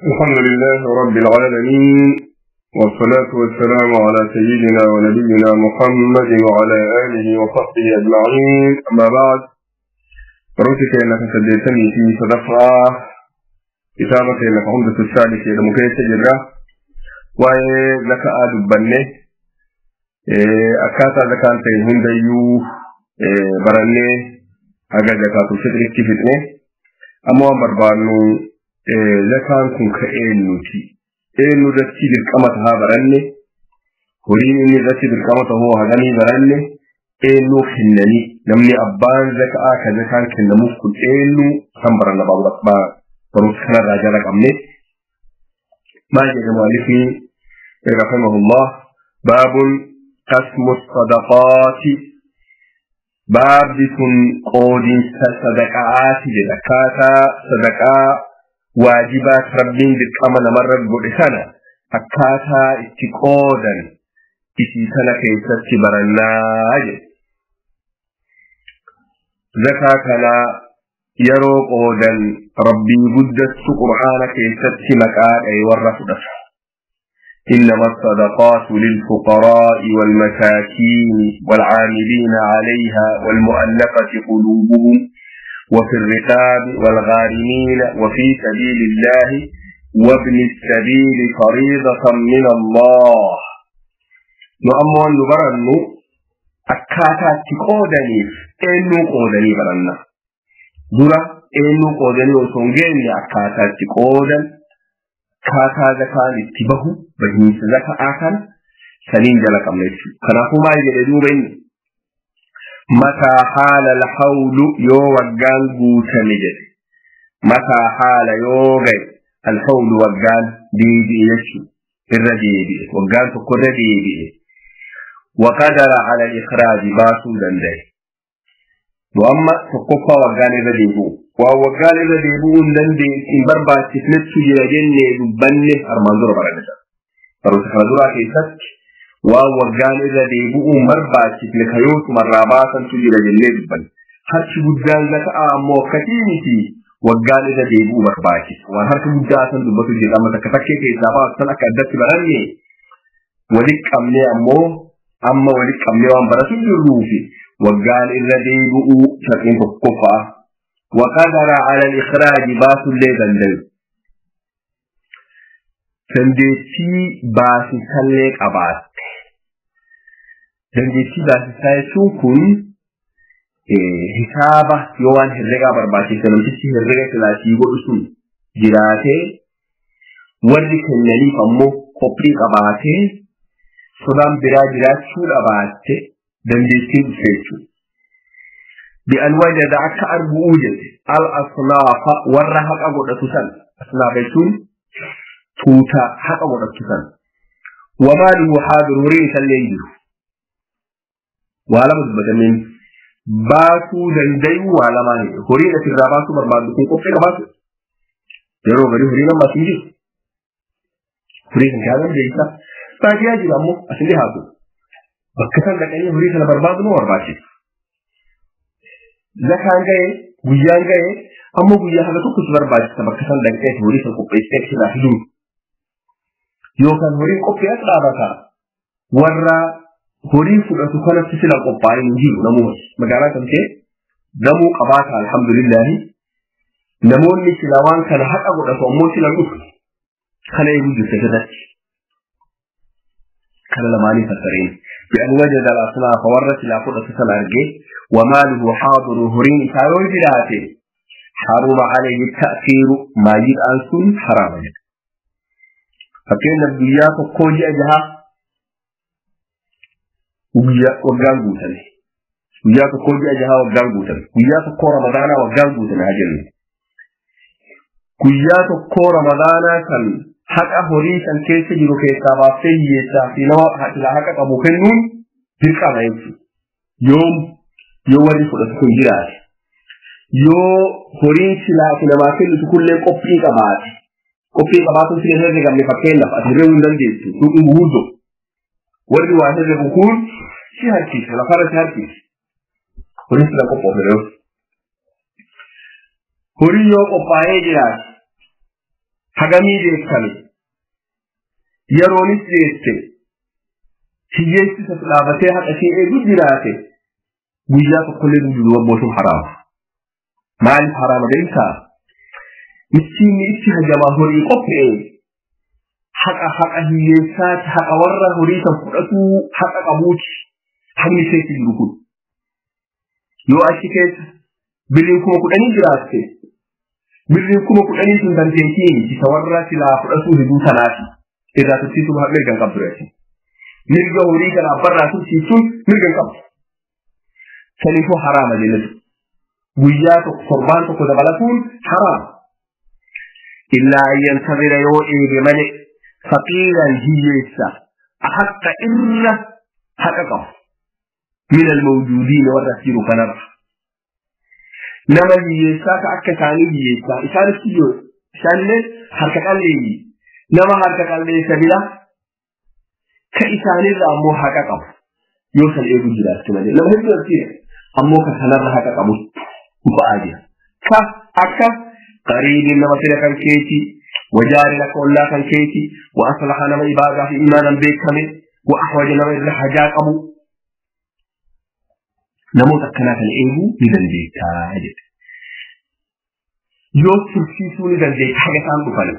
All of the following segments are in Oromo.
الحمد لله رب العالمين، والصلاة والسلام على سيدنا ونبينا محمد وعلى آله وصحبه أجمعين. أما بعد، رأيتك أنك سديتني في صدفة كتابك أنك عمدة السالك إلى مكيس جرة وذكاء دبنه أكاتا ذكاء هنديو برنه أجا زكاة الفطر كفتنه أما بربانو zakaan kun ka eenyuti eenyu irratti dirqama tahaa baranne horiin inni irratti dirqama tahuu hagamii baranne eenyuu kennanii namni abbaan zaka'aa ka zakaan kennamuuf kun eenyu kan baranna barumsa kanarraa jala qabne maal jedhe mu'allifni rahimahullah baabun qasmu sadaqaati baabdi kun qoodinsa sadaqaati jedha akkaataa sadaqaa waajibaat rabbiin dirqama namarra godhe sana akkaataa itti qoodan isii sana keessatti barannaa jedhe. Zakaa kana yeroo qoodan rabbii guddattu qur'aana keessatti maqaa dha'e warra fudhata. إنما الصدقات للفقراء والمساكين والعاملين عليها والمؤلفة قلوبهم وفي الرقاب والغارمين وفي سبيل الله وابن السبيل فريضة من الله. نؤمن نبرن أكاتا تقودني إنو قودني برنا درا إنو قودني وصنجيني أكاتا تقودن كاتا زكاة اتبه بهنس زكاة آخر سنين جلق أمنيتشو كنافو ما يجدوا بيني متى حال الحول يو وقال قوتني جد متى حال يوغي الحول وقال ديدي يشو الرديدي وقال تقر ديدي وقدر على الإخراج باسو دندي وأما تقفى وقال الرديبو وقال الرديبو دندي إن بربا تفنتسو جنة دبنه أرمانزور برنسا فروسخ دورا كيست waan waggaan irra deebi'uun barbaachifne kayootuma irraa baasantu jira jennee dubbanne. Harki guddaan zaka'aa ammoo akkasii miti waggaan irra deebi'uu barbaachisa. Waan harka guddaa san dubbatu jira amma takka takkee keessaa baasu san akka addatti baranne walitti qabnee ammoo amma walitti qabnee waan baratu jirruufi waggaan irra deebi'uu sharxiin tokkoffaa. وقدر على الإخراج baasullee danda'u. Dandeettii baasisallee qabaatte. Dandeettii baasisaa jechuun kun hisaaba yoo waan herregaa barbaachise namtichi herrega kilaasii godhu sun jiraatee warri kennaniif ammoo qophii qabaatee sodaan biraa jiraachuu dhabaatte dandeettiin dhufe jechuudha. بأن وجد akka arguu jedhe al-asnaafa warra haqa godhatu san asnaaf jechuun tuuta haqa godhatu san wamaaluhu haadir horiin isallee hin jiru. Waa lama dubbatameen baasuu dandayu waa lamaan horiin asirraa baasuu barbaaddu kun qophii qabaatu yeroo gadi horiin amma asin jiru horii kan kaa'an beekta baadiyyaa jiru ammoo asin dhihaatu bakka san dhaqanii horii kana barbaadu nu barbaachisa. Zakaan ga'e guyyaan ga'e ammoo guyyaa haga tokko si barbaachisa bakka san dhaqee horii san qopheessitee asirraa fiduun yookaan horiin qophii as dhaabata warra horii fudhatu kanatti sila qophaa'ee hin jiru namoota magaalaa kan ta'e gamuu qabaata alhamdulillahi namoonni sila waan kana haqa godhatu ammoo sila dhufu kana eeguu jirte irratti kana lamaanii fassareen bi'an wajada al-asnaafa warra silaa fudhatu sana argee wamaaluhu haadiru horiin isaa yoo jiraate haruma alayhi ta'fiiru maayidhaan sun haraama jedha. Fakkeenyaaf guyyaa tokkoo ji'a jaha guyyaa waggaan guutame guyyaa tokkoo ji'a jaha waggaan guutame guyyaa tokkoo ramadaanaa waggaan guutame haa jennu guyyaa tokkoo ramadaanaa kan haqa horii san keessa jiru keessaa baaftee hiyyeessaa fi nama silaa haqa qabu kennuun dirqama jechuudha. Yoom yoo warri fudhatu kun jiraate yoo horiin silaa ati namaa kennitu kunillee qophii qabaate qophii qabaatuun sila herregamne fakkeenyaaf ati herreguu hin dandeessu suuqiin guguddoo warri waa herregu kun si harkisa lafarra si harkisa horiin sila qophoofne yoo horii yoo qophaa'ee jiraate Hagamii beekame yeroonis geesse hiyyeessi isa dhaabatee haqa ishee eegu jiraate guyyaa tokkollee dugda buusuun haraama. Maaliif haraama beektaa? Miskiinni itti hajamaa horii qophe'e haqa haqa hiyyeessaati haqa warra horii san fudhatuu haqa qabuuti haqni keessa jiru kun. Yoo achi keessa birriin 10,000 jiraatte birriin 10,000 sun dandeettiin isa warra silaa fudhatuu hiduu tanaafi irraa tursiisuu mirga hin qabdu reessi. Mirga horii kana abbarraa tursiisuun mirga hin qabdu. Saniifuu haraama jennatu. Guyyaa tokko torbaan tokko dabalatuun haraama. Illaa an yantazira yoo eege malee faqiiran hiyyeessa haqa irra haqa qabu. Min almawjuudiina warra jiru kanarra. Nama hiyyeessaa ka akka isaanii hiyyeessaa isaanis kiyyoo isaanillee harka qalleeyyi nama harka qalleessa bira ka isaanirra ammoo haqa qabu yoo san eegu jiraatti malee nama hedduu arsiira ammoo ka sanarra haqa qabu ba'aa jira ka akka qariibin nama fira kan keeti wajaarin akka ollaa kan keeti wa aslaha nama ibaadaa fi imaanan beekame wa ahwaja nama irra hajaa qabu namoota akkanaa kana eeguu ni dandeettaa jedhe. Yoo tursiisuu ni dandeetta haga isaan dhufan.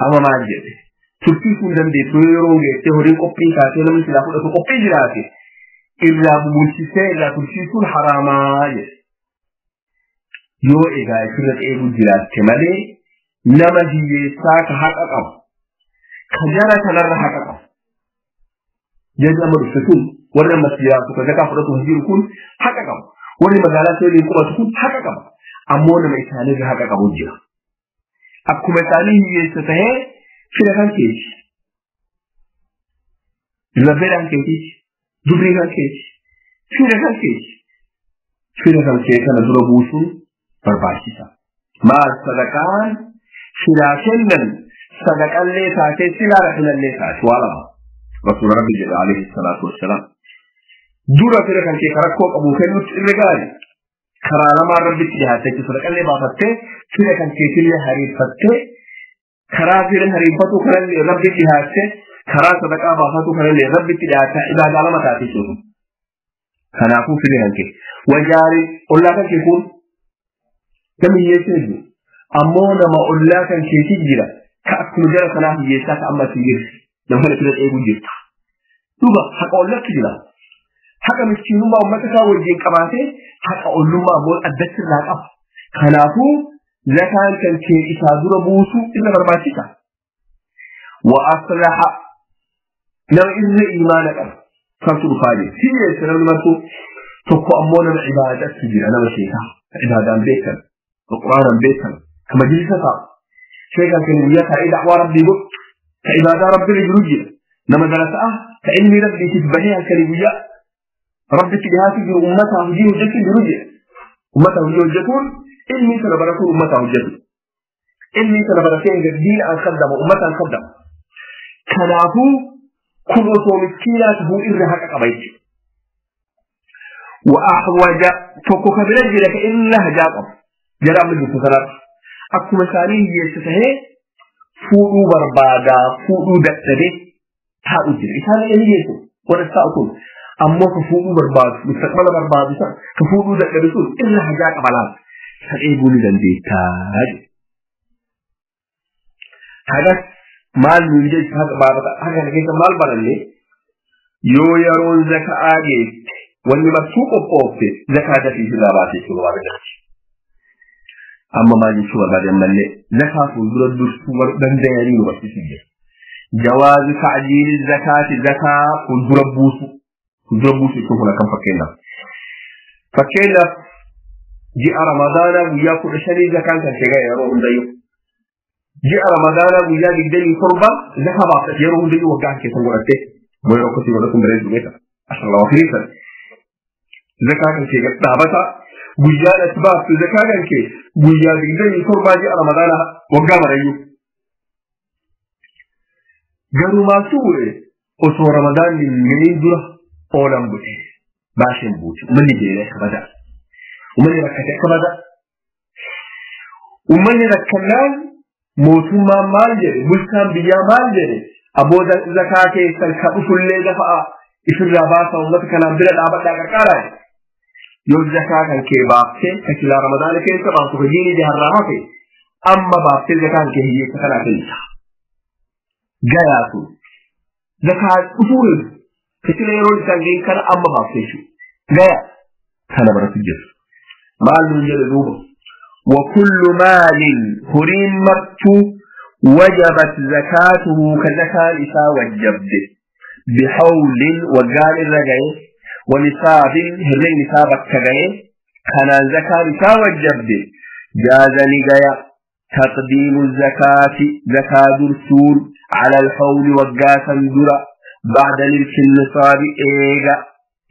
Amma maal jedhe? Tursiisuu ni dandeettu yoo yeroo geessee horiin qophii kaasee namni silaa fudhatu qophii jiraate irraa bubulchisee irraa tursiisuun haraamaa jedhe. Yoo egaa isirra eeguu jiraatte malee nama hiyyeessaa ka haqa qabu ka jara kanarra haqa qabu. Jarri amma dhufte sun warri ammas jiraatu ka zakaa fudhatu hin jiru kun haqa qabu. Warri magaalaa seeliin qubatu kun haqa qaba. Ammoo nama isaanirra haqa qabu jira. Akkuma isaanii hiyyeessa tahee fira kan keeti. Labbee kan keeti. Dubrii kan keeti. Fira kan keeti. Fira kan kee kana dura buusuun barbaachisa. Maal sadaqaan silaa kennan sadaqallee taatee silaa rahinallee taate waa lama. Rasuula Rabbi jedha alayhi salaatu wassalaam. Dura fira kan kee rakkoo qabu kennutti irra gaari. Karaa lamaan Rabbitti dhiyaattee jechuudha. Sadaqallee baafattee fira kan keetillee hariirfattee karaa fira hariirfatu kanallee Rabbitti dhiyaattee karaa sadaqaa baafatu kanallee Rabbitti dhiyaattee ibaadaa lama taate jechuudha. Kanaafuu fira kan kee. Wajaari ollaa kan kee kun namni hiyyeessa hedduu. Ammoo nama ollaa kan keetii jira ka akkuma jara sanaa hiyyeessaa ka amma isin jirti. Nama kana fira eeguu jirta. Duuba haqa ollatti jira. Haqa miskiinummaa uummata isaa wajjin qabaatee haqa ollummaa ammoo addatti irraa qaba. Kanaafuu zakaan kan kee isaa dura buusuu irra barbaachisa. Wa aslaha nama irra imaana qaba. Kantu dhufaa jira. Hiyyeessa namni martuu tokko ammoo nama ibaadatti jira nama sheekaa. Ibaadaan beekan. Qur'aanaan beekan. Ka majlisa taa'u. Sheekaan kan guyyaa taa'ee da'waa rabbii godhu. Ka ibaadaa rabbii irra jiru jira. Nama darasa'a ka ilmi rabbiitiif bahee halkanii guyyaa rabbitti dhihaatu jiru uummataa hojii hojjechuun jiru jira. Uummataa hojii hojjetuun ilmi sana baratuun uummataa hojjetu. Ilmi sana baratee diina an kaddama uummataan kaddama. Kanaafuu kun osoo miskiinaa tahuu irra haqa qaba jechuudha. Wa ahwaja tokko ka bira jira ka irra hajaa qabu. Jara amma jirtu sanatti. Akkuma isaanii hiyyeessa tahee fuudhuu barbaadaa fuudhuu dadhabee taa'u jira. Isaan hiyyeessu warra taa'u kun ammoo ka fuudhuu barbaadu mustaqbala barbaadu san ka fuudhuu dadhabe sun irra hajaa qaba laata. San eeguu ni dandeettaa jedhe. Hagas maal nuun jechu haga baafata haga kana keessa maal baranne yoo yeroon zaka'aa geesse wanni martuu qophoofte zakaa dafii sirraa baasee jechuudha barbaade. Amma maal jechuu barbaade ammallee zakaa fuuldura dursuu danda'anii nu barsiisuu jira. Jawaazi ta'jiili zakaati zakaa fuuldura buusu. Fuuldura buusu jechuun kun akkam fakkeenyaaf. Fakkeenyaaf ji'a Ramadaanaa guyyaa 15 zakaan kan ta'e yeroo hundayyuu. Ji'a Ramadaanaa guyyaa 27 zakaa baafta yeroo hundayyuu waggaa keessan godhattee yeroo akkasii godhatuun bareedu beeka. Ashallah wafiisan. Zakaa kan kee dhaabata guyyaa ati baaftu zakaa kan kee guyyaa 27 ji'a Ramadaanaa waggaa marayyuu. Garuu maaltu bu'e osoo Ramadaanni hin gahin dura oolan bu'e baasheen buute uummanni beelee akka badaa uummanni rakkate akka badaa uummanni rakkannaan Mootummaan maal jedhe? Bulchaan biyyaa maal jedhe? Aboo zakaa keessan ka dhufullee dafa'a ifirraa baasa, uummata kanaan bira dhaabadhaa qarqaaraa. Yoo zakaa kan kee baaftee ka silaa Ramadaana keessa baaftu ka jiini jaharraa hafe amma baaftee zakaan kee hiyyeessa kanaa kennita. Gayaa sun zakaa dhufuu hin ka sila yeroo isaan gahin kana amma baaftee jechuudha. Gaya kana baratu jiru. Maal nuun jedhe duuba? وكل مال هرين مرتو وجبت زكاته كزكاة إسا وجبت بحول وقال الرجعي ونصاب هرين نصابك كجعي كان زكاة إسا وجبت جاز نجايا تقديم الزكاة زكاة رسول على الحول وقاسا درا بعد نلك النصاب إيجا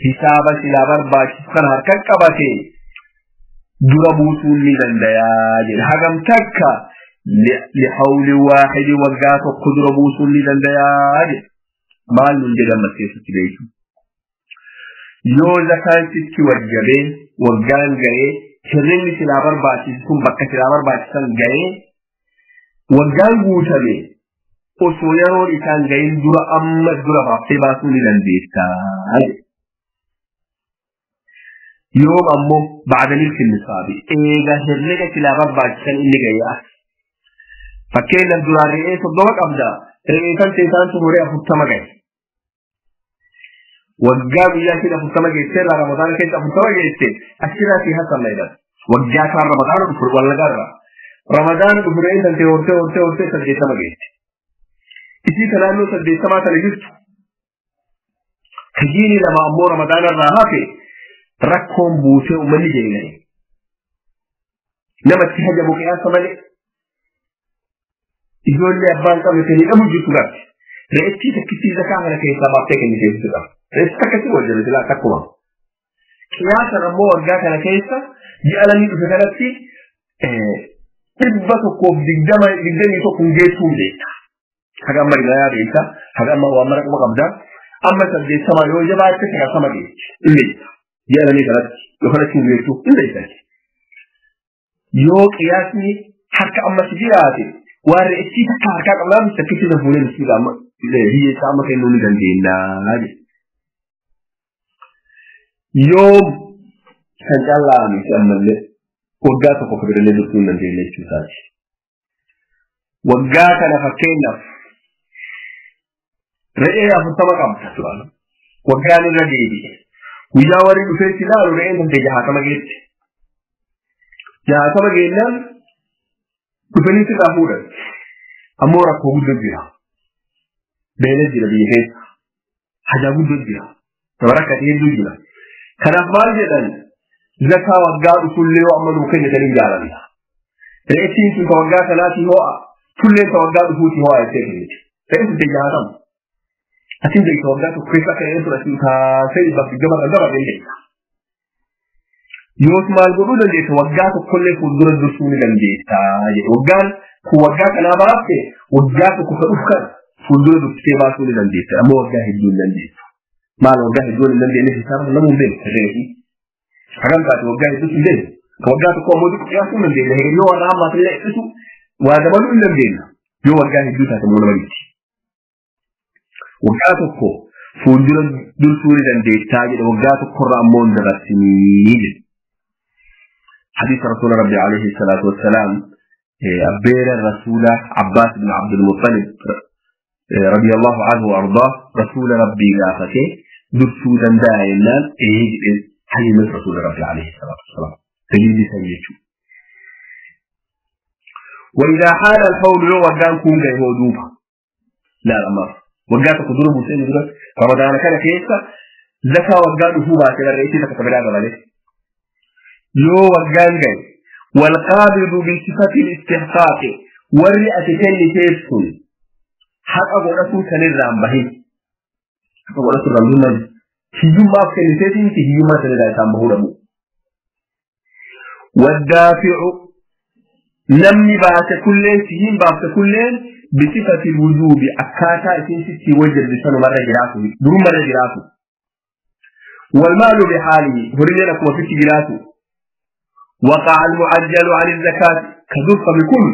حسابا سلا برباش سخنها كالكبتين dura buusuun ni dandayaa jedhe. Hagam takka? Lihawli waahidi, waggaa tokko dura buusuun ni dandayaa jedhe. Maal nun jedhe ammas keessatti beeku? Yoo zakaan sitti wajjabee waggaan ga'ee, hirrinni silaa barbaachisu sun bakka silaa barbaachisan ga'ee, waggaan guutame, osoo yeroon isaan ga'in dura amma dura baaftee baasuu ni dandeessaa jedhe. Yoom ammoo? Ba'da milki nisaabi, eega herrega silaa barbaachisan inni ga'ee as. Fakkeenyaaf, duraan re'ee 30 qabda, re'ee kan teessaan sun horii 40 ga'e. Waggaa guyyaa isheen 40 geesse irraa Ramadaana keessa 40 geesse achirraa si hasan jedhan. Waggaa kaan Ramadaana dhufu wallagaarra. Ramadaana dhufu re'een tan ta'e hortee hortee hortee 80 geesse. Isii ta naannoo 80 kana jirtu. Kajiini lama ammoo Ramadaana irraa hafe rakkoon buutee uummanni jeela'e. Namatti hajamu qiyaasa malee. Ijoollee abbaan qabne kan hidhamu jirtu garte. Re'ettii takkittii zakaa kana keessaa baaftee kennitee qaba. Re'ettii takkatti wal jala silaa takkuma. Qiyaasan ammoo waggaa kana keessa ji'a lamii dhufe kanatti 120, 21 hin geessuu beekta. Haga amma rigayaa beekta. Haga amma waan mara quba qabda. Amma 80 yoo jabaatte 90 geessi. Hin beekta. Ji'a lamii kanatti yoo kanatti hin geessu hin beekta. Yoo qiyaasni harka amma si jiraate, waan re'ettii takka harkaa qabnaa takkitti isa fuunee miskiidha amma hiyyeessa amma kennuu ni dandeenya jedhe. Yoom kan callaa miti, ammallee waggaa tokko kabirallee dursuu hin dandeenye jechuu isaati. Waggaa kana fakkeenyaaf re'ee 40 qabda duraan. Waggaan irra deebi'e. Guyyaa warri dhufee si ilaalu re'een tante 60 geesse. 60 geennaan dhufanii sirraa fuudhan. Ammoo rakkoo guddoo jira. Beela jira biyya keessa. Hajaa guddoo jira. Nama rakkate hedduu jira. Kanaaf maal jedhan? Zakaa waggaa dhufullee yoo amma nuu kennitanii jaalanna. Re'ettiin sun ka waggaa kanaatii ho'a. Tulleen ka waggaa dhufuutii ho'a jettee kennite. Re'een sun 60. Atiin beekta, waggaa tokko keessa akka re'een sun asii kaasee 120 kan dabarre hin beekta. Yoos maal godhuu dandeessa? Waggaa tokkollee fuuldura dursuu ni dandeessa jedhe. Waggaan kun waggaa kanaa baafte waggaa tokko ka dhufu kana fuuldura dursitee baasuu ni dandeessa. Ammoo waggaa hedduu hin dandeessu. Maal waggaa hedduu hin dandeenye hisaaba namuu hin beeku herreefi. Hagam taate waggaa hedduu hin beeku. Ka waggaa tokko ammoo xiqqoo dhiyaasuu hin dandeenya. Yoo warra hammaatillee hir'isu waa dabaluu hin dandeenya. Yoo waggaa hedduu taate immoo nama miti. Waggaa tokko fuuldura dursuu ni dandeessaa jedhe, waggaa tokkorra ammoo hin dabarsinii jedhe. حديث رسول ربي عليه الصلاة والسلام، أبير الرسول عباس بن عبد المطلب رضي الله عنه وأرضاه رسول ربي قافته درسو دندائنا إيه حي من رسول ربي عليه الصلاة والسلام دليل سيجو. وإذا حال الحول لو وقان كون جاي هو دوبا لا الأمر وقات قدر مسلم درس رمضان كان كيسا زكاة وقان هو باتي الرئيسي تكتبلا عليه yoo waggaan gahe، والقابض بصفة الاستحقاق، warri ati kenniteef sun haqa godhatuu sanirraa hin bahin. Haqa godhatu irraa hin bahin, hiyyummaaf kenniteetiin hiyyummaa sanirraa isaan bahuu dhabu. والدافع، namni baase kulleen, sihiin baafte kulleen، بصفة الوجوب، akkaataa isin sitti wajjirri sanumarra jiraatu, durumarra jiraatu. والمال بحاله، horileen akkuma sitti jiraatu. وقع المعجل عن الزكاة، كدرف بكل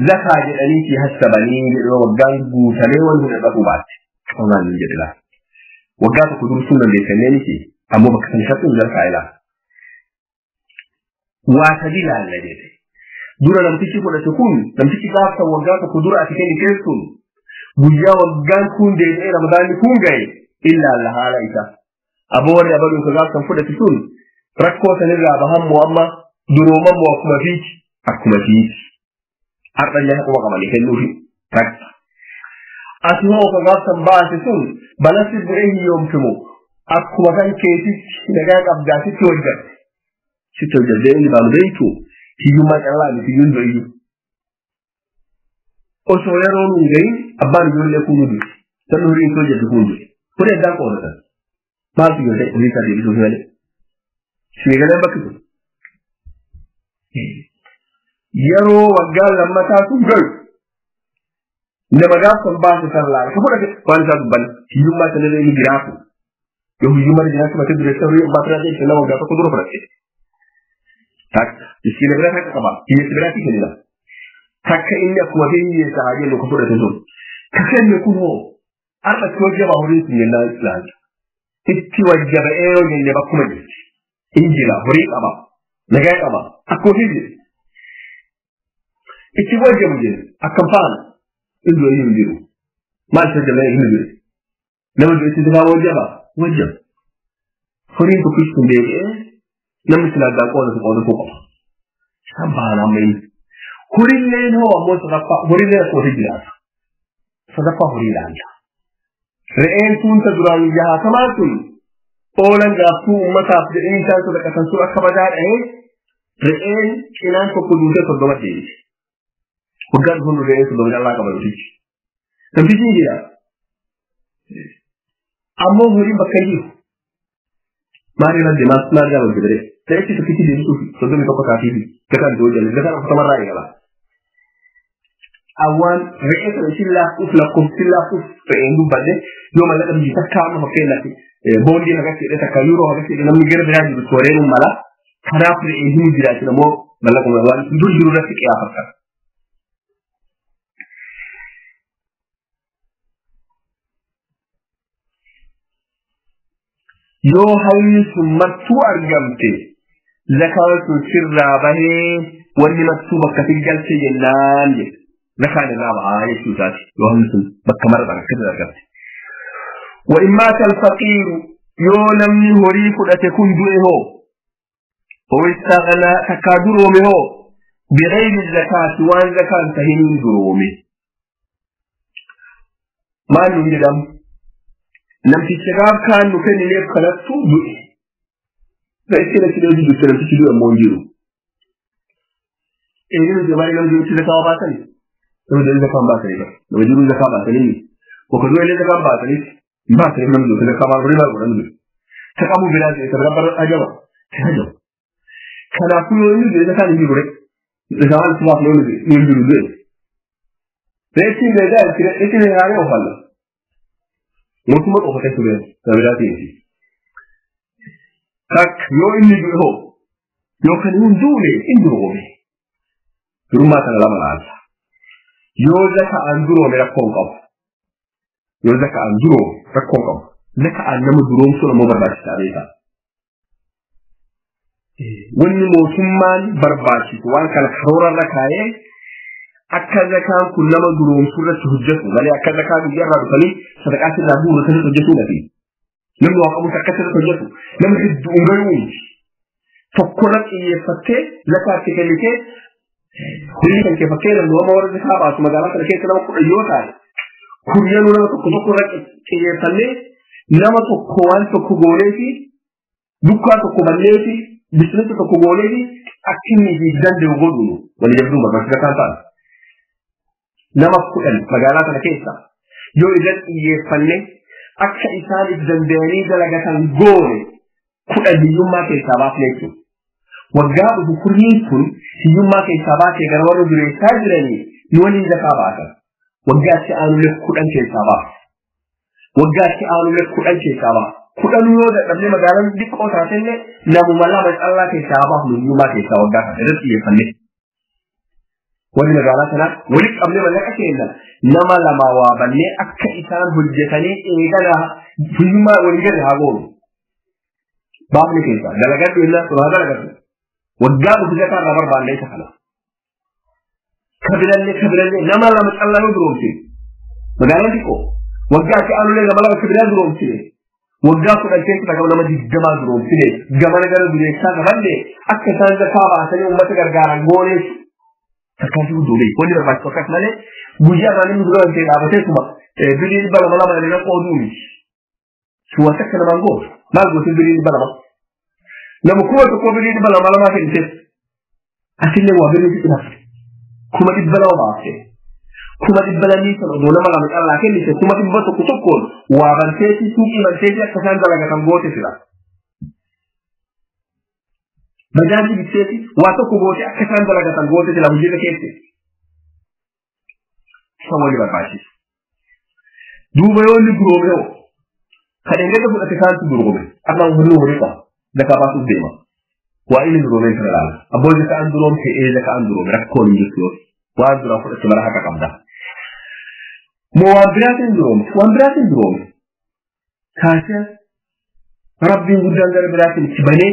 Zakaa jedhanii fi hassabanii jedhee waggaan guutamee waan hin irratti baate. Qonnaan hin jedhe laata. Waggaa tokko dursuu dandeessannee miti ammoo bakka sana irratti hin jalqaa ilaala. Waa sadi ilaalla jedhe. Dura namtichi fudhate kun namtichi gaafsan waggaa tokko dura ati kenni keessuun guyyaa waggaan kun deebi'ee ramadaanni kun ga'e ilaalla haala isaa. Aboo warri abaluu ka gaafsan fudhate sun rakkoo sanirraa bahan moo amma durooman moo akkuma fiichi akkuma fiichi. Har'a illee haquma qabanii kennuufi takka. Ati hoo ka gaafsan baase sun balatti bu'ee hiyyoomtimu akkuma kan keetitti nagaa qabdaa sitti hojjatte. Sitti hojjattee inni baanu beektu hiyyummaa callaa miti hiyyuun du'iyyu. Osoo yeroo nuun gahin abbaan ijoollee kun du'e. Sabni horiin itti hojjette kun du'e. Horii addaan qoodatan. Maaltu yoo ta'e horii isaa deebisuuf malee. Sigaleen bakki sun. Yeroo waggaan lammataa sun gahu nama gaafsan baase san laala. Ka fudhate waan isaa dubbanne hiyyummaa sanarra inni jiraatu. Yoo hiyyummaa jiraatu mata dureessa horii abbaa biraa ta'e nama waggaa tokko dura fudhate. Takka miskiina biraa takka qaba. Hiyyeessa biraatti kennina. Takka inni akkuma ta'e hiyyeessa haa jennu ka fudhate sun. Ka kenne kun hoo har'a itti wajjaba horiin sun jennaan ilaalla. Itti wajjaba'ee yoo jenne bakkuma jirti. Injila horii qaba. Nagaa qaba. Akkuma fi jirti. Itti wajjabu jenne akkam faana. Iddoo inni hin jiru. Maal isa jabee hin jiru. Nama du'etti isaa wajjaba. Wajjaba. Horiin tokkichi sun deebi'ee namni silaa addaan qoodatu qoodatu qaba. Isaan bahan amma inni. Horiilleen hoo ammoo sadaffaa horiilleen akkuma jiraata. Sadaffaa horii ilaalla. Re'een tun ta duraan jahaatamaa sun oolan gaaftuu uummataaf jedhanii isaan sadaqatan sun akka badaa dha'ee re'een cinaan tokko duutee 30 deebite. Waggaan dhufuun re'een 30 callaa qaba namtichi. Namtichi hin jira. Ammoo horiin bakka hin jiru. Maal irra deemaa maal irraa hojjete ree? Re'eetti tokkitti deebisuuf 31 taatiif gataan itti hojjete gataan 40 eegala. Awwaan re'ee sana isin laaftuuf lakkoofsi laaftuuf re'een dubbadde yoo mallaqa biyyi takka amma fakkeenyaaf boondii hagas jedhee takka yuuroo hagas jedhee namni gara biraa jiru sooreen mala kanaaf re'een hin jiraachuu ammoo mallaqa waan dur jiru irratti qiyaafata. Yoo hawwi sun martuu argamte zakaan sun sirraa bahee wanni martuu bakka fi galche jennaan jedhe. Zakaan irraa bahaa jechuu isaati yoo hawwi sun bakka maratan akkasitti argamte. Wa in maata alfaqiiru yoo namni horii fudhate kun du'e hoo hoo istaghnaa takkaa duroome hoo bighayri zakaati waan zakaan tahiniin duroome. Maal nuun jedhamu? Namticha gaaf kaan nu kennineef kanattu du'e. Re'eetti achi dhiyoo jirtu namtichi du'e ammoo hin jiru. Eegni nuti maali nama jirutti zakaa baasani? Nama jiru zakaa baasanii bara. Nama jiru zakaa baasanii. Bakka du'e illee zakaa baasanii. Hin baasanii nama jiru zakaa baasanii horii maal godhan du'e. Ta qabu biraa ta'e ta biraa bara ajaba. Ta ajaba. Kanaafuu yoo inni du'e zakaan hin jiru re. Zakaa waan itti baafne yoo hin jiru du'e. Re'eetti meedaa itti meeqaalee ofalla. Mootummaa qofa keessa ture sabiraatiin miti. Takka yoo inni du'e hoo yookaan hin duune hin duroome. Durummaa kana lama laalla. Yoo zaka'aan duroome rakkoo hin qabu. Yoo zaka'aan duroome rakkoo hin qabu. Zaka'aan nama duroomsuun ammoo barbaachisaa beekaa. Wanni mootummaan barbaachisu waan kana karoorarra kaa'ee akka zakaan kun nama duroomsuu irratti hojjetu malee akka zakaa biyya irraa dhufanii sadaqaa sirraa bu'uura sirriitti hojjetuu miti. Namni waa qabus akka sirriitti hojjetu nama hedduu hin gayuu miti. Tokkorra xiyyeeffattee zakaa itti kennitee horii kan kee fakkeenyaaf nama warra zakaa baasu magaalaa kana keessa nama 10 yoo ta'e kuryanuu nama tokko tokko irra xiyyeeffannee nama tokko waan tokko goonee fi dukkaa tokko bannee fi bisinesa tokko goonee fi akka inni danda'u godhuun walii jabduun barbaachisaa kan ta'an. Nama 10 magaalaa kana keessa yoo irra xiyyeeffanne akka isaan if danda'anii dalagatan goone 10 hiyyummaa keessaa baafne jechuudha. Waggaa dhufu kurniin kun hiyyummaa keessaa baasee gara warra dureessaa jiranii nu waliin zakaa baasan. Waggaatti aanulee 10 keessaa baasu. Waggaatti aanulee 10 keessaa baasu. 10 yoo dadhabne magaalaan xiqqoo taatellee namuma 2 callaa keessaa baafnu hiyyummaa keessaa waggaa kana irratti xiyyeeffanne. Wanni magaalaa kanaa walitti qabnee mallaqa keenya nama lama waa bannee akka isaan hojjetanii eegala hiyyummaa walii gadi haa goonu. Baafni keessa dalagadhu innaa sun haa dalagadhu. Waggaa dhufu zakaa irraa barbaanne isa kana. Kabilallee nama lama callaa yoo duroomsine. Magaalaan xiqqoo waggaa akka aanulee nama lama kabilaa duroomsine. Waggaa 10 keessa takka nama 20 duroomsine gamana gara dureessaa qabanne akka isaan zakaa baasanii uummata gargaaran goonees. Tarkaanfii guddoo beeku. Wanni barbaachisu akkas malee guyyaa irraa namni dura ta'e dhaabatee tuma birrii 200 2 illee qooduu miti. Suwwan takka namaan gootu. Maal gootiin birrii 200? Nama 1000 birrii 200 2 kenniteef. Asillee waa birrii sitti nafte. 200,000 baafte. 200,000 sana odoo nama lama callaa kennite 100,000 tokkoon waa banteeti suuqii banteeti akka isaan dalagatan goote sila. Bajaajii bitteeti waa tokko goote akka isaan dalagatan goote sila hojiirra keesse. Isa wali barbaachisu. Duuba yoo inni duroome hoo kan engedda fudhate kaantu duroome amma horii horii qaba zakaa baasuuf deema. Waa inni duroome kana laala. Abboo zakaan duroomte ee zakaan duroome rakkoon hin jirtu yoo waan duraan fudhatte mara haqa qabda. Moo waan biraatiin duroomte waan biraatiin duroome. Kaasee rabbiin guddaan gara biraatiin itti banee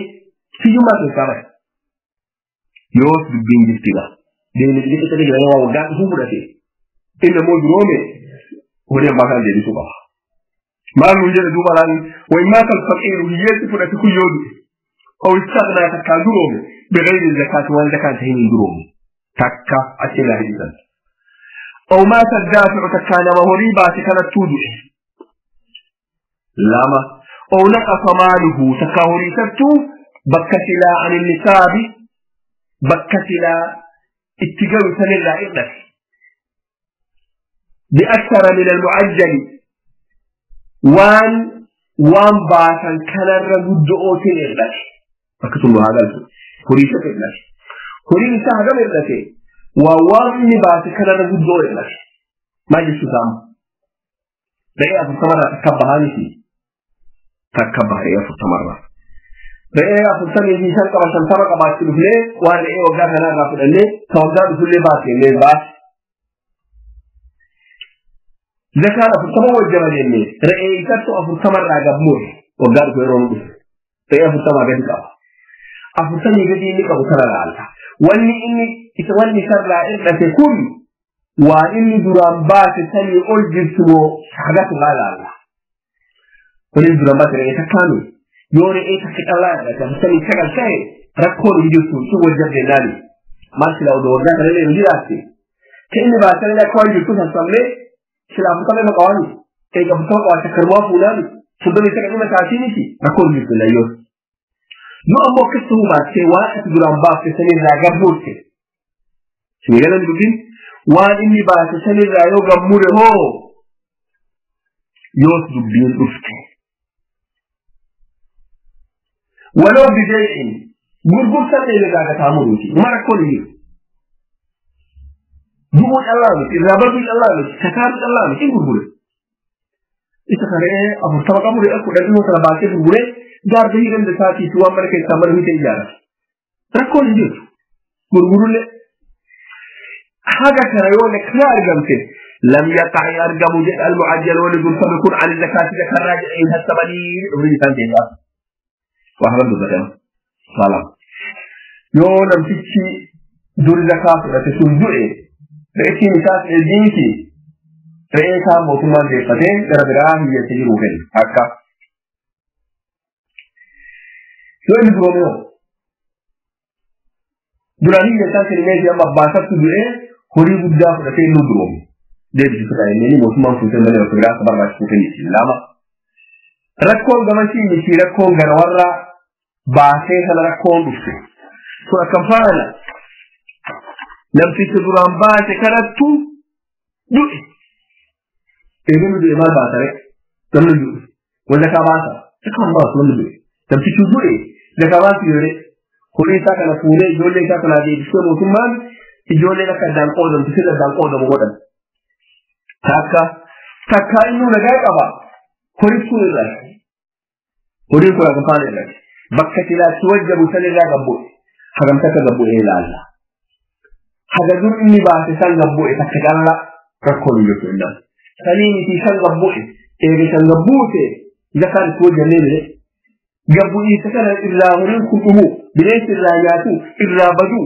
hiyyummaa keessaa bahe. Yoos dubbiin jirti gaa. Deemni xixiqqaa ta'e jedhamee waa waggaa dhufuu fudhate. Inni immoo duroome horii abbaa kana deebisuu qaba. Maal nuun jedhe duuba laani wayimmaa kan faqiiru hiyyeessi fudhate kun yoo du'e. Aw istaghnaa takkaa duroome bighayri zakaati waan zakaan ta'in hin duroome. Takka achi irraa hidhisan. Aw maata daafi'u takkaa nama horii baase kanattuu du'e. Lama. Aw naqasa maaluhu takkaa horii isattuu bakka silaa ani nisaabi bakka silaa itti galu sanirraa hir'ate. Bi'aksara min almu'ajjali waan baasan kanarra guddo'ootiin hir'ate. Bakka sun haa galtu. Horii isa hir'ate. Horiin isaa hagam hir'ate? Waan inni baase kanarra guddoo hir'ate. Maal jechuu isaa amma? Re'ee 40rraa takka bahaa miti. Takka baha re'ee 40rraa. Re'ee 45 qaba 50 qabaachuu dhufnee waan re'ee waggaa kanarraa fudhannee ka waggaa dhufullee baasnee baase. Zakaan 40 wajjaba jennee re'ee isattu 40rraa gabmuure waggaa dhufu yeroo nu dhufu. Re'ee 40 gadi qaba. 40 gadi inni qabu kana laalla. Wanni inni isa wanni isarraa hir'ate kun waan inni duraan baase sanii ol jirtu moo hagatu maa laalla. Wanni duraan baase re'ee takkaami. Yoo re'ee takka callaa hir'ate 49 ta'e rakkoon hin jirtu sun wajjab jennaani. Maal silaa odoo waggaa kanallee nu jiraatte. Ka inni baasanillee akka waan jirtu sassaabnee silaa 40 irra qabaani. Eega 40 qabaate akkanumaa fuudhaani. 39 dhuma isaatii miti rakkoon hin jirtu layyoon. Yoo ammoo akkas ta'uu baattee waan ati duraan baafte sanirraa gabbuutte. Sinii galan dubbiin waan inni baase sanirraa yoo gammure hoo yoos dubbiin dhufte. Waloo biday'in gurgurtan irraa gataa muruuti. Uma rakkoon hin jiru. Du'uu callaa miti, irraa baduu callaa miti, kakaaruu callaa miti hin gurgure. Isa kan re'ee 40 qabu re'ee 10 dhihoo sana baasee gurguree gaarda hidhan isaatii fi waan mana keessaa mana hiitee ijaarate. Rakkoon hin jirtu. Gurgurullee. Haga kana yoo kana argamte lam yaqa'i argamu jedha al-mu'ajjaloonni durfame kun ani zakaati zakarraa jedha hin hassabanii dhufni isaan deebi'aa. Waa haban dubbatama. Salaam. Yoo namtichi dur zakaa fudhate sun du'e re'ettiin isaas eeziiti re'ee isaa mootummaan deeffatee gara biraa hiyyeessa jiruu kenna. Akka. Yoo inni duroome hoo? Duraan hiyyeessaan kennee fi amma abbaasatti du'ee horii guddaa fudhatee inni duroome. Deebisisu kan inni mootummaan fuutee malee bakka biraa akka barbaachisu kenniti. Lama. Rakkoon gamasii miti rakkoon gara warra baasee sana rakkoon dhufte. Kun akkam faana namtichi duraan baase kanattu du'e. Eegonni du'e maal baasa ree? Namni du'e. Wal zakaa baasa. Zakaan baasu namni du'e. Namtichi du'e zakaa baasu yoo horii isaa kana fuudhee ijoollee isaa kanaa deebisee mootummaan ijoolleen akka addaan qoodamtu sirra addaan qoodamu godhan. Takka takkaa inni nagaa qaba. Horii sun irraa. Horiin kun akka faana irraa. Bakka silaatti wajjabu san irraa gabbu'e. Hagamta akka gabbu'e ilaalla. Haga dur inni baase san gabbu'e takka callaa rakkoon hin jirtu jennaan. Sanii miti san gabbu'e eega san gabbuute zakaan itti hojjannee bire. Gabbu'iinsa kana irraa horiin kun dhumu bineensi irraa nyaatu irraa badu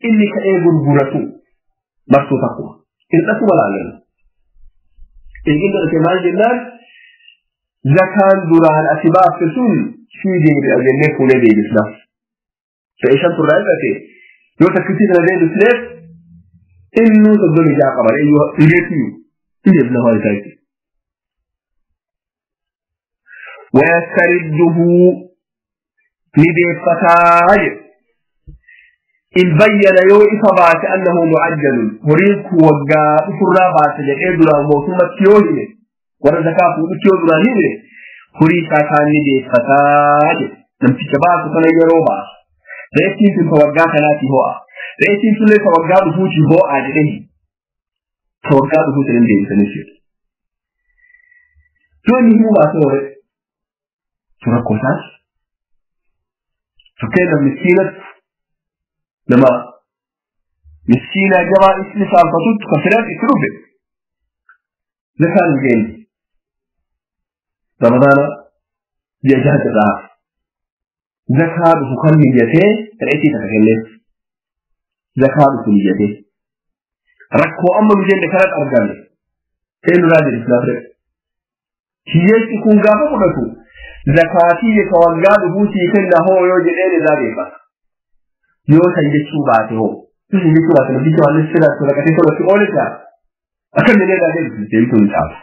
inni ka'ee gurguratu martuu takkuma. Hir'atu malaalan. Eegin godhate maal jennaan zakaan duraan ati baafte sun sii deebi'a jennee fuunee deebisnaaf. Ta'e shan turraa hir'ate yoo takkitti kana deebisneef innuu 36 qaba hiriirtiyu inni ebna waa isaa jechuudha. ويسترده نديفتا إن بين يو إفبات أنه معجل هريك وقا أفرا بات لإيه درا موتومة تيوهي ورزكا فوق درا نيمي هريكا كان نديفتا لم تشبات فنيرو باس رئيسين تن توقع كناتي هو رئيسين تن توقع بفوتي هو آجده توقع بفوتي لندي سنشير توني هو باسوري rakkoo isaas fakkeenya miskiinatti nama miskiinaa jabaa isni saalfatutti kan fedhan itti dhufe zakaan hin geenye ramadaana ji'a jaha irraa zakaa dhufu kan niyyatee re'eetii takka kenneef zakaa dhufu niyyatee rakkoo amma nu jenne kanatti argame eenyurraa jedhe silaaf re'e hiyyeessi kun gaafa fudhatu zakaatii ka waggaa dhufuu sii kenna hoo yoo jedheen irraa beekama. Yoo san jechuu baate hoo. Yoo san jechuu baate namtichi waan sirraa sadaqatee tolatti oolisa. Akkam jedhee irraa deebisu deebisuu hin caalu.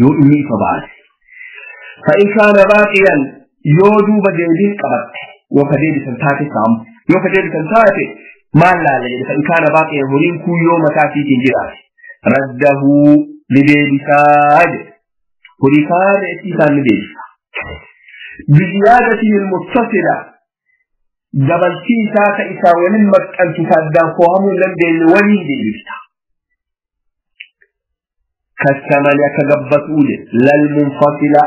Yoo inni ifa baase. Fa'in kaana baaqiyan yoo duuba deebiin qabatte yoo ka deebisan taate saamu yoo ka deebisan taate maal laala jedhe fa'in kaana baaqiyan horiin kun yoo mataa isiitiin jiraate raddahuu ni deebisaa jedhe. هريكان اتيسان نديسا بزيادته المتصلة دبل تيسا كإسا ولمك أن تسادان فهم لم دين ولين ديسا كالثمن كقبت أولي للمنفصلة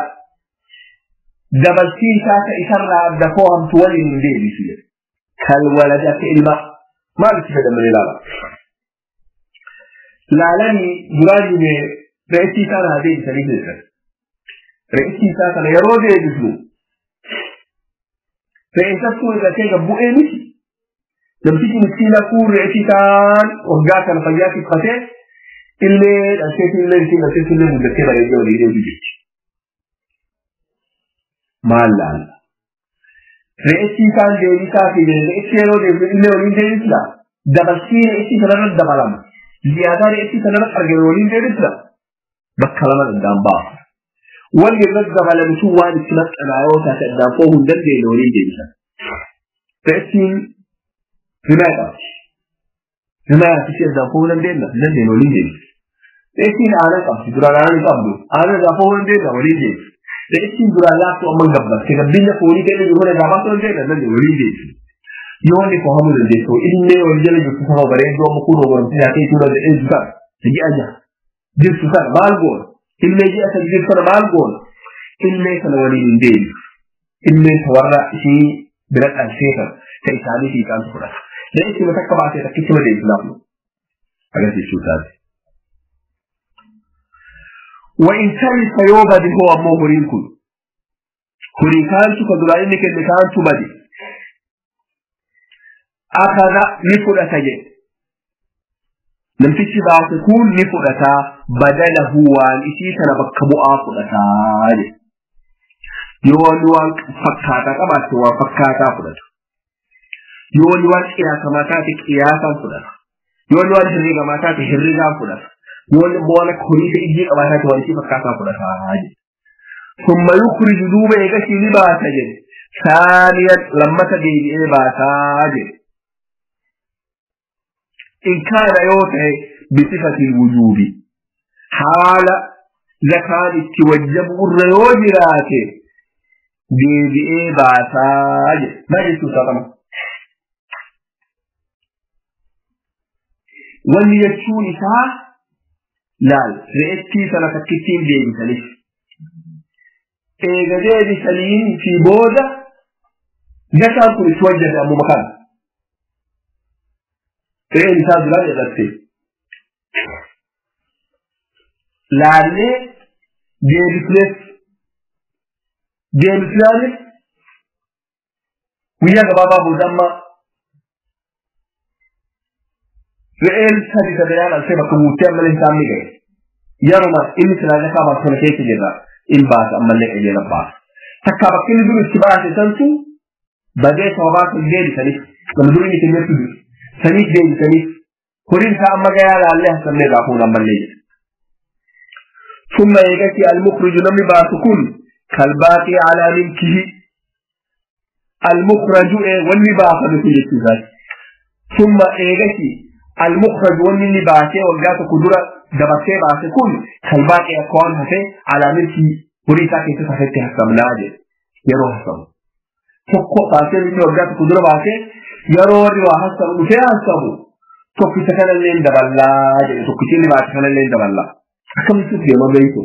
دبل تيسا كإسا رعب فهم تولين ديسا كالولد كإلما ما بتفيد من الإلالة لا لني دراجي رئيسي كان هذه سنة re'isii isaa kana yeroo deebisnu re'eessattuu irratee gabbu'ee miti namtichi miskiina kun re'isii kaan waggaa kana fayyaa tiffatee illee dhalteetu illee isiin dhalteetu illee guddattee bareeddee walii deebi'u jechi. Maal laalla? Re'isii kaan deebisaa fi re'isii yeroo deebisnu illee waliin deebisna dabalsii re'isii sanarra dabalama ziyaadaa re'isii sanarra argame waliin deebisna bakka lama danda'an baasu. Wanni irratti dabalame sun waan itti maxxanaa yoo taate addaan fo'uu hin dandeenye waliin deebisan. Re'isiin rimaa qabdi. Rimaa ishee addaan fo'uu dandeenya hin dandeenye waliin deebisan. Re'isiin aanan qabdi duraan aanan hin qabdu aanan irraa fo'uu dandeenya waliin deebisan. Re'isiin duraan laaftuu amma gabbatte gabbina foonii ta'e jiru irraa baasuu dandeenya hin dandeenye waliin deebisan. Yoo inni fo'amuu dandeessu ilmee wal jala jirtu sama bareedduu amma kunoo goromsi nyaatee itti danda'ee sana ji'a jaha jirtu sana maal goona? Ilmee ji'a sadi jirtu sana maal goona? Ilmee sana waliin hin deebisu. Ilmee warra ishii bira dhaltee sana ta isaanii fiixaantu fudhata. Re'isii mata akka baasee takkichi ma deebisu laafnu. Agas jechuu isaati. وإن تلف yoo bade hoo ammoo horiin kun horii kaantu ka duraa inni kenne kaantu bade akaza ni fudhata jedhe namtichi baase kun ni fudhataa badalahu waan isii sana bakka bu'aa fudhataa jedhe yoo wanni waan fakkaataa qabaatte waan fakkaataa fudhatu yoo wanni waan qiyaasamaa taate qiyaasaan fudhata yoo wanni waan herreegamaa taate herreegaan fudhata yoo wanni waan akka horii ta'e ijji qabaa taate waan isii fakkaataa fudhataa jedhe ثم يخرج دوبا يغشي لباسا جد ثانيا لما تدي باسا جد إن كان يوتي بصفة الوجوب حال زكاة توجب الريوجرات دي بي باسا ما جدت سلام wanni jechuun isaa laal re'ettii sana takkittiin deebisaniif eega deebisaniin fi booda zakaan kun itti hojjete ammuma kana Re'een isaa duraan irratti laallee deebisneef deebisnaanis guyyaa gabaabaa booda amma re'een sadi sadanaan alsee bakka guuttee ammallee isaan ni ga'e. Yeruma inni silaa zakaa baasu sana keessa jirra in baasa ammallee qajeela baasa. Takkaa bakki inni dur itti baase santu badee sababaa kan deebisaniif nama dur inni kennetti dur saniif deebisaniif horiin isaa amma gayaa laallee hasamnee irraa fuun ammallee jedha. ثم يجتي المخرج نمي باسكون كالباقي على ملكه المخرج واللي باقي بكل اتفاق. ثم يجتي المخرج واللي باقي وجاته قدرة دبرتي باسكون كالباقي أكوان هفي على ملكه وريتا كيف تفكر حسم ناجي يروح حسم tokko baasee inni waggaa tokko dura baasee yeroo warri waa hassabu dhufee hassabu tokkicha kanallee hin daballaa jedhe tokkichi inni baase kanallee hin daballaa. Akkamitti deema beektu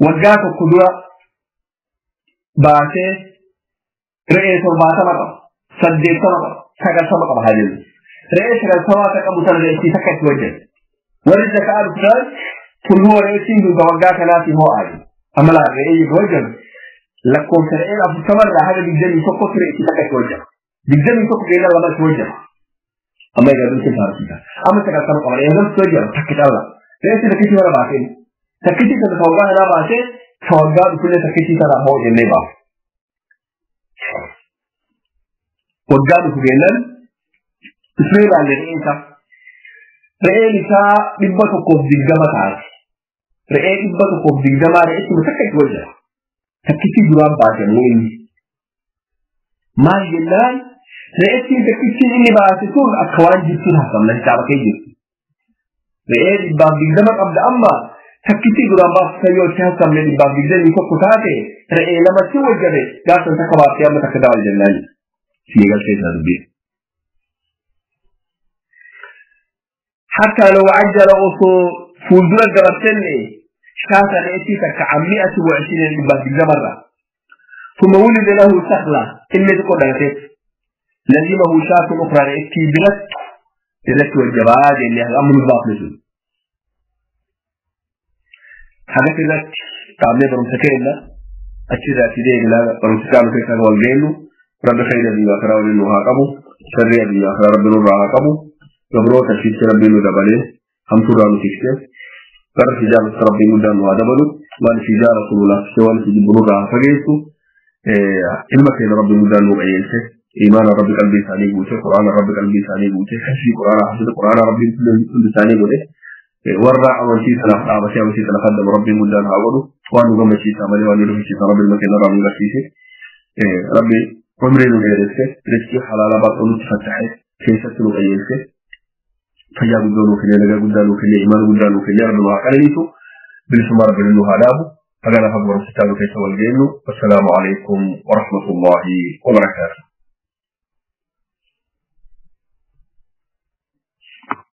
waggaa tokko dura baasee re'ee 70 qaba 80 qaba 90 qaba haa jennu. Re'ee 90 ta qabu sana re'ee takka itti hojjete. Warri zakaa dhufnaan tulluu re'eetiin duuba waggaa kanaati ho'aa jiru. Amma laa re'ee yoo hojjetu lakkoofsa re'een 40 irraa haga 21 re'ee takka itti hojjeta. 21 keessa lama itti hojjeta. Amma egaa duuba saarsiisa. Amma 90 qaba re'ee itti hojjeta takka caalaa. Re'ee takkichi warra baaseen takkichi sana waggaa kanaa baasee waggaa dhufullee takkichi sana hoo jennee baasu. Waggaa dhufu jennaan dhufee ilaalle re'een isaa. Re'een isaa 120 taate. Re'ee 120 re'eetti takka itti hojjeta. Takkichi duraan baase immoo inni. Maal jennaan re'eettiin takkichi inni baase sun akka waan jirtuun hasamna hisaaba kee jirtu. Re'ee 120 qabda amma takkichi duraan baase yoo itti hasamne 121 taate re'ee lamatti hojjete gaafsan takka baasee amma takka dabal jennaan. Sii galtee isaa dubbii. حتى لو عجل أصو فولدرة جرسلني شاة رئيسي تك عن 120 مرة ثم ولد له سخلة اللي تقول لك لزمه شاة أخرى رئيسي بلت بلت والجباد اللي أمر الباطل حاجات لك تعمل برمسكين أشياء تدين لا برمسكين كيف والجيلو رب خير بي وأخرى ولنه هاقبه شر بي وأخرى رب نور هاقبه gabroota fiitti rabbiin nu dabalee hamtuurraa nu tiksee gara fi jaalatu rabbiin guddaan nu haa dabalu waan fi jaalatu nu laaffisee waan fi jibbu nurraa haa fageessu ilma keenya rabbiin guddaan nu qajeelche iimaana rabbi qalbii isaanii guute quraana rabbi qalbii isaanii guute hifzii quraana hafiza quraana rabbiin hundi isaanii godhe warra amantii sanaaf dhaabatee amantii sana kaddamu rabbiin guddaan haa godhu waan nu gammachiisaa malee waan nu rifachiisaa rabbi ilma keenya irraa nu garsiise rabbi umrii nu dheeresse riskii halaala baadhoo nutti fattaxe keessatti nu qajeelche fayyaa guddaa nuu kennee nagaa guddaa nuu kennee imaana guddaa nuu kennee rabbi nu haa qananiisu bilisummaa rabbi nu haa dhaabu haga lafa barumsichaa nu keessa wal geenyu wassalaamu alaikum warahmatullaahi wabarakaatuh.